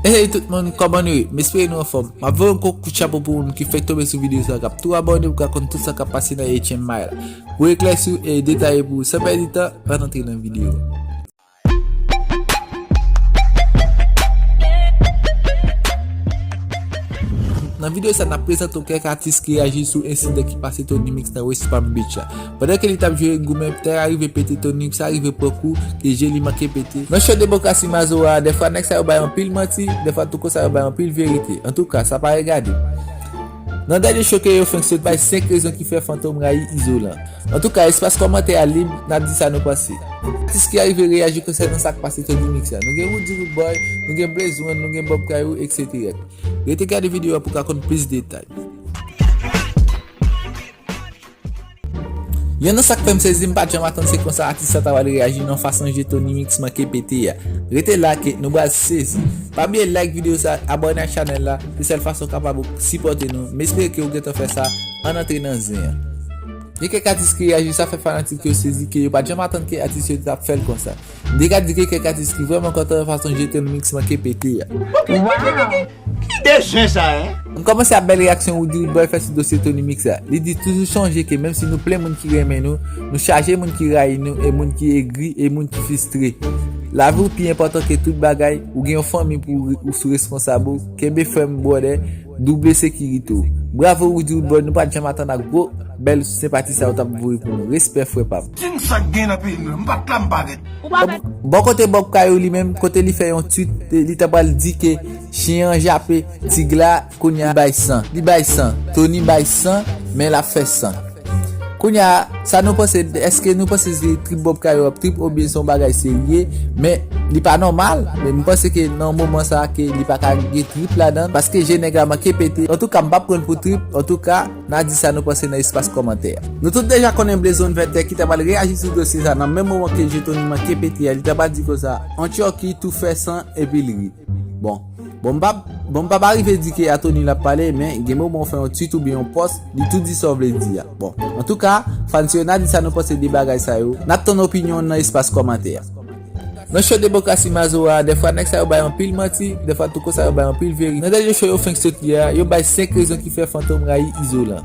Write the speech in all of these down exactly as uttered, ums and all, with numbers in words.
Hey tout moun, kòman nou ye? M espere nou anfòm. M ap voye yon gwo kout chapo pou moun ki fèk tonbe sou videyo sa, k ap tou abòne pou ka konn tout sa k ap pase nan H M I la. Pou eklèsi e detaye pou ou san pèdi tan, ann antre nan videyo a. Nan videyo sa, n ap prezante w kèk atis ki reyaji sou ensidan ki pase Tony Mix nan West Palm Beach la. Pandan ke li t ap jwe goumen, tè a rive pete, Tony Mix a rive pran kou, ke je li manke pete. Nan show Demokrasi Mazora a, dèfwa nèg sa yo bay anpil manti, dèfwa tou konsa yo bay anpil verite. Antouka, sa pa regade. Nan dènye show ke yo fenk sot bay senk rezon ki fè Fantom rayi Izolan. Antouka, espas kòmantè a lib, n a di sa nou panse. Atis ki arive reyaji konsènan sa k pase Tony Mix la. Nou gen Roody Roodboy, nou gen Blaze One, nou gen Bob Kayou, etsetera. Rete gade videyo a pou ka konn plis detay. Youn nan sa k fè m sezi, m pa t janm atann se konsa atis sa ta pral reyaji nan fason je Tony Mix manke pete a. Rete la ke nou pral sezi. Pa bliye like videyo sa, abòne ak chanèl la, se sèl fason w kapab sipòte nou. M espere ke w gentan fè sa, ann antre nan zen an. Gen kèk atis ki reyaji, sa fè fanatik yo sezi ke yo pa t janm atann ke atis yo t ap fè l konsa. M te ka di gen kèk atis ki vrèman kontan nan fason je Tony Mix manke pete a. Ki, ki, ki, ki, ki, ki de jen sa, en? M kòmanse ak bèl reyaksyon Roody Roodboy fè sou dosye Tony Mix la. Li di toujou chonje ke menm si nou plen moun ki renmen nou, nou chaje moun ki rayi nou e moun ki egri e moun ki fristre. Lavi w pi enpòtan ke tout bagay, ou gen yon fanmi pou ou sou responsab ou, kenbe fèm brother, double sekirite w. Bravo Roody Roodboy, nou pa t janm atann ak gwo bèl senpati sa yo t ap voye pou nou. Respè frè pa m. Di m sa k gen nan peyi m nan, m pa t la m parèt. Bò kote Bob Kayou li menm, kote li fè yon tweet, li ta pral di ke chen an jape tig la, kounye a li bay san. Li bay san. Tony bay san, men l ap fè san. Kounye a, sa nou panse, èske nou panse se trip Bob Kayou ap trip oubyen se yon bagay serye? Men li pa nòmal, men m panse ke nan moman sa ke li pa ka gen trip ladan, paske je nèg la manke pete. Antouka, m p ap pran l pou trip. Antouka, n a di sa nou panse nan espas kòmantè a. Nou tout deja konnen Blaze One Vètè ki ta pral reyaji sou dosye sa nan menm moman ke je Tony manke pete a, li ta pral di konsa, Antioky tou fè san epi l ri. Bon. Bon, m pa, bon, m pa, pa rive di ke a Tony l ap pale, men gen moman w fè yon tweet oubyen yon post, li tou di sa w vle di a. Bon, antouka, fans yo, n a di sa nou panse de bagay sa yo. N ap tann opinyon w nan espas kòmantè a. Nan show Demokrasi Mazora a, dèfwa nèg sa yo bay anpil manti, dèfwa tou konsa yo bay anpil verite. Nan dènye show yo fenk sot yè a, yo bay senk rezon ki fè Fantom rayi Izolan.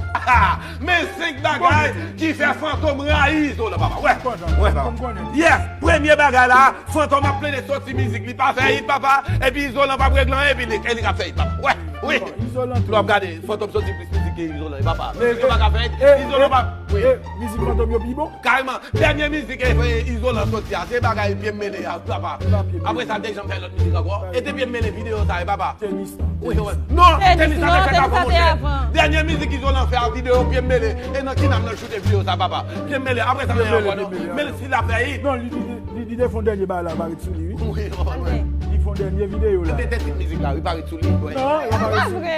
Men senk bagay ki fè Fantom rayi Izolan, papa. Wè, wè, papa. Yes, premye bagay la, Fantom ap plede soti mizik, li pa fè hit, papa. Epi Izolan p ap regle anyen, epi li, e li k ap fè hit, papa. Wè, wi. Lè w ap gade, Fantom soti plis mizik ke Izolan, papa. Mizik yo pa ka fè hit, Izolan pa, wi. Mizik Fantom yo pi bon. Kareman, dènye mizik e, e, Izolan soti a, se bagay Pye m mele a, papa. Apre sa, l te janm fè lòt mizik ankò. E te Pye m mele videyo sa, e papa. Tenis la. Wi, wi. Non, tenis la te fèt avan, monchè. Dènye mizik Izolan fè a videyo Pye m mele. E nan Kinam nan l choute videyo sa, papa. Pye m mele, apre sa, l fè ankò, non. Men si l ap fè hit. Non, li, li, li, li te fè yon dènye bagay la, parèt sou li, wi. Wi, wi, wi. Li fè yon dènye videyo la. Li te tit mizik la, wi, parèt sou li, wi. Non, li pa vre.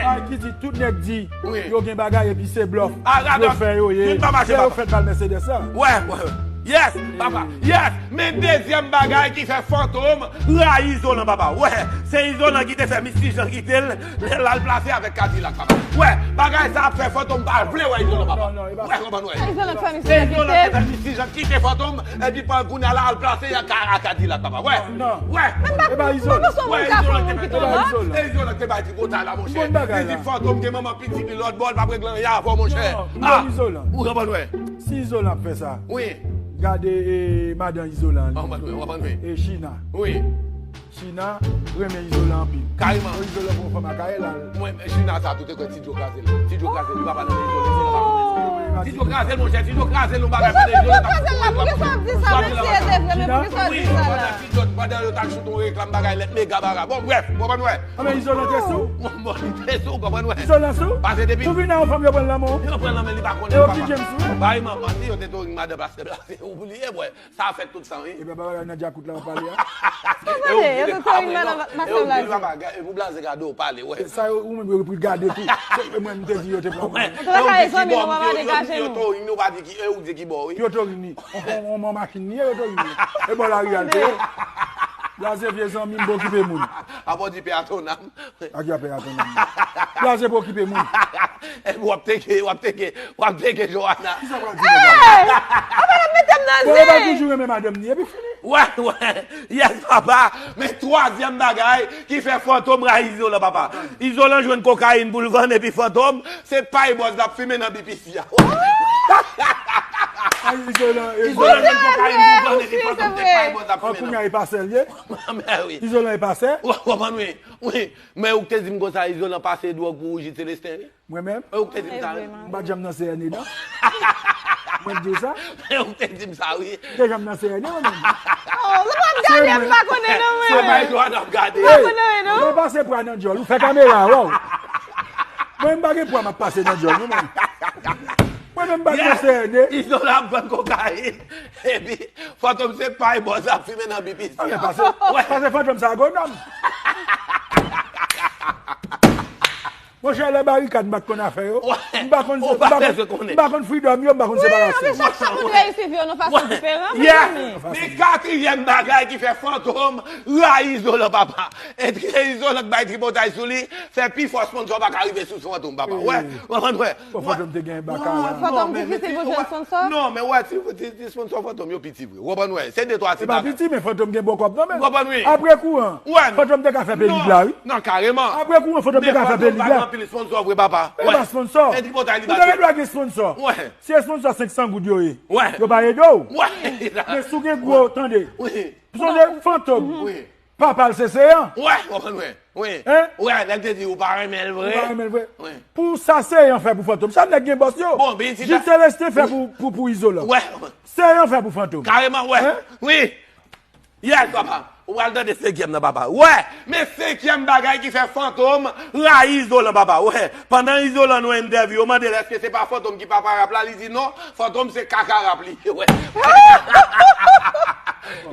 Ay, ki di, tout nèg di, Wi. Yo gen bagay epi se blòf. Blòfè yo ye. Lè yo fèt bal Mercedes la. Wè, wè, wè. Yes, papa. Yes. Men dezyèm bagay ki fè Fantom rayi Izolan, papa. Wè, se Izolan ki te fè Misty Jean kite l, lè l al plase avèk Kadilak, papa. Wè, bagay sa ap fè Fantom pa vle wè Izolan, papa. Wè, konprann wè. Izolan k fè Misty Jean kite l. Se Izolan ki fè Misty Jean kite Fantom, epi pandan kounye a la al plase a Kadilak, papa. Wè. Wè. Wè, Izolan. Wè, Izolan ki te fè Fantom. E Izolan ki te bay tripotay la, monchè. Li di Fantom gen manman pitit li lòt bò, l p ap regle anyen avè w, monchè. Non, non, Izolan. Ou konprann wè? Si Izolan ap fè sa, wi, gade, e, madan Izolan li. Ou konprann wè, ou konprann wè. E China. Wi. China renmen Izolan anpil. Kareman. Izolan pran fanm ak Ayèl la. Mwen, China sa tou te kwè Ti Djo kraze l. Ti Djo kraze l, li pa pale de Izolan, Izolan pa konnen. Ti Djo kraze l, monchè, Ti Djo kraze l, yon bagay pandan Izolan t ap. Poukisa w ap di sa, menm si e te vre, men poukisa w ap di sa la? Ti Djo, pandan yo t al choute yon reklam bagay lèt mega bara. Bon, brèf, ou konprann wè? Anben Izolan te sou. Bon, bon, li te sou, ou konprann wè? Izolan sou? Paske depi. Ou vin nan yon fanm, yo pran l nan men w. Yo pran l nan men, li pa konnen, papa. Epi James tou. Bay manman li, yo te tou ring madan pastè Blaze, ou bliye, bwè. Sa fèt tout sa, wi. Epi bagay nan djakout la w pale a. Yo te tou ring madan pastè Blaze. Epi Blaze gade w pale, wè. E sa yo, ou menm yo repri gade tou. Se mwen m te di yo te pran. Antouka, zanmi nou, pa degaje nou. Yo tou ring, nou pa di ki, e ou di ki bò, wi. Yo tou ring ni. On, on, on, on machin ni, yo tou ring ni. E bò lari a l te ye. Blaze vye zanmi m, bon okipe moun. Apò di pè a ton nanm. Ak y apè a ton nanm. Blaze pou okipe moun. Epi w ap teke, w ap teke, w ap teke Johanna. Kisa w pral di? Hey! Apa w ap mete m nan zen? Bon, yo pa toujou renmen madanm ni, epi fini. Wè, wè, yes papa, men twazyèm bagay ki fè Fantom rayi Izolan papa. Izolan jwenn kokayin pou l vann epi Fantom, se pay bòz l ap fimen nan B P C a. Ay, Izolan, Izolan jwenn kokayin pou l vann epi Fantom, se pay bòz l ap An fimen kounya nan. E pa sè l ye? Men wi. Izolan E pa sè? Wè, w konprann wi, wi, men ou k te di m konsa Izolan pase dwòg pou Rougit Celestin wi. Mwen menm? Ou k te di m sa wi. M pa t janm nan C N E non. Mwen t di w sa? Men ou k te di m sa wi. M te janm nan C N E mwen menm. Oh, nou p ap gade, m pa konnen non Se bay mwen. dwa n ap gade. M pa konnen non. Mwen pase pwa nan djòl, ou fè kamera wè w. Mwen m pa gen pwa m ap pase nan djòl non mwen. Mwen menm m pa t nan C N E. Izolan ap vann kokayin. Epi Fantom se pay bòz ap fimen nan B P C. Pase, pase Fantom sa agwonòm. Monchè lè barikad m pa t konn afè yo. M pa konn Ou pa bezwen konnen. M pa konn freedom yo, m pa konn separasyon. Chak moun reyisi vi yo nan fason diferan. Yeah. Men katriyèm bagay ki fè Fantom rayi Izolan papa. Etrike Izolan k bay tripotay sou li, fè pi fò sponsò pa ka rive sou Fantom papa. Wè, w konprann wè. Bon, Fantom te gen baka la. Fantom difisil pou jwenn sponsò. Non, men wè, ti, ti, ti sponsò Fantom yo piti vre. W konprann wè. Se de twa ti Se pa bagay. Piti, men Fantom gen bon kòb nan men. W konprann wi. Apre kouran, Wè. Fantom te ka fè peli la wi. Non, kareman. Apre kouran, Fantom te ka fè peli la. Anpil sponsò vre papa. E pa sponsò. E tripotay li Ou te gen dwa gen sponsò. Wè. Si e sponsò senk san goud yo ye. Wè. Yo pa ede w. Wè. Men si w gen gwo, tande. Wi. Sonje Fantom. Wi. Papa l se Seyan. Wè, w konprann wè. Wi. Hein? Wè, nèg te di ou pa renmen l vre. Ou pa renmen l vre. Wi. Pou sa Seyan fè pou Fantom. Sa nèg gen bòs yo. Bon, ben, si Jis ta- Celestin fè pou, pou, pou Izolan. Wè. Seyan fè pou Fantom. Kareman, wè. Hein? Wi. Yes, papa. Ou pral tande senkyèm nan, papa. Wè. Men senkyèm bagay ki fè Fantom rayi Izolan, papa. Wè. Pandan Izolan nan entèvyou, yo mande l èske se pa Fantom ki papa rap la, li di non. Fantom se kaka rap li ye, wè.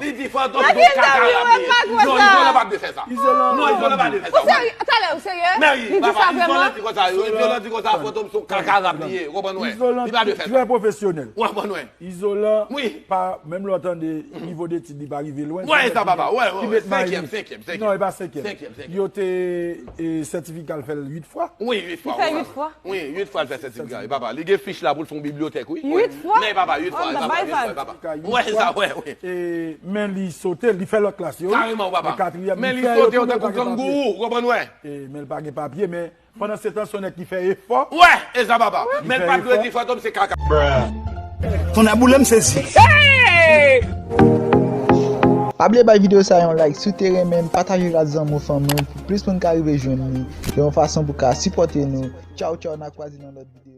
Li di Fantom se kaka rap li ye. Non, Izolan pa t dwe fè sa. Izolan. Non, Izolan pa t dwe fè sa. Ou serye? Talè, ou serye? Men wi, Li di papa, sa Izolan vrèman? di konsa, Izolan di konsa, Fantom se kaka rap li ye, w konprann wè. Izolan Li pa t dwe fè sa. Trè pwofesyonèl. W konprann wè. Izolan, Wi. Pa, menm lè w tande nivo detid li pa rive lwen. Wè, e sa, papa. Wè, wè, Li wè. met may Senkyèm, li. Senkyèm, senkyèm. Non, e pa senkyèm. Senkyèm, senkyèm. Yo te e, sètifika l fè l uit fwa. Wi, uit fwa. Li fè Wi, uit fwa. Wi, uit fwa l fè sètifika. E papa, li gen fich la pou l fè yon bibliyotèk, wi. Uit fwa? Men papa, uit fwa. Oh, E papa, bay uit fwa, vag. e papa. Uit Wè, fwa. Sa, wè, wè. E, men li sote, li fè lòt klas yo. Kareman, papa. Men katriyèm, Men li fè yo sote, yo tou, men tankou pa gen papye. Kangou, w konprann wè. E, men l pa gen papye, men pandan se tan, se yon nèg ki fè efò. Wè, e sa, papa. Men l fè pa t dwe efò. Di Fantom se kaka. Ton a boule m sezi. Pa bliye bay videyo sa yon like, si w te renmen, pataje l ak zanmi w, fanmi w, pou plis moun ka rive jwenn li, yon fason pou ka sipòte nou. Tchaw, tchaw, n a kwaze nan lòt videyo.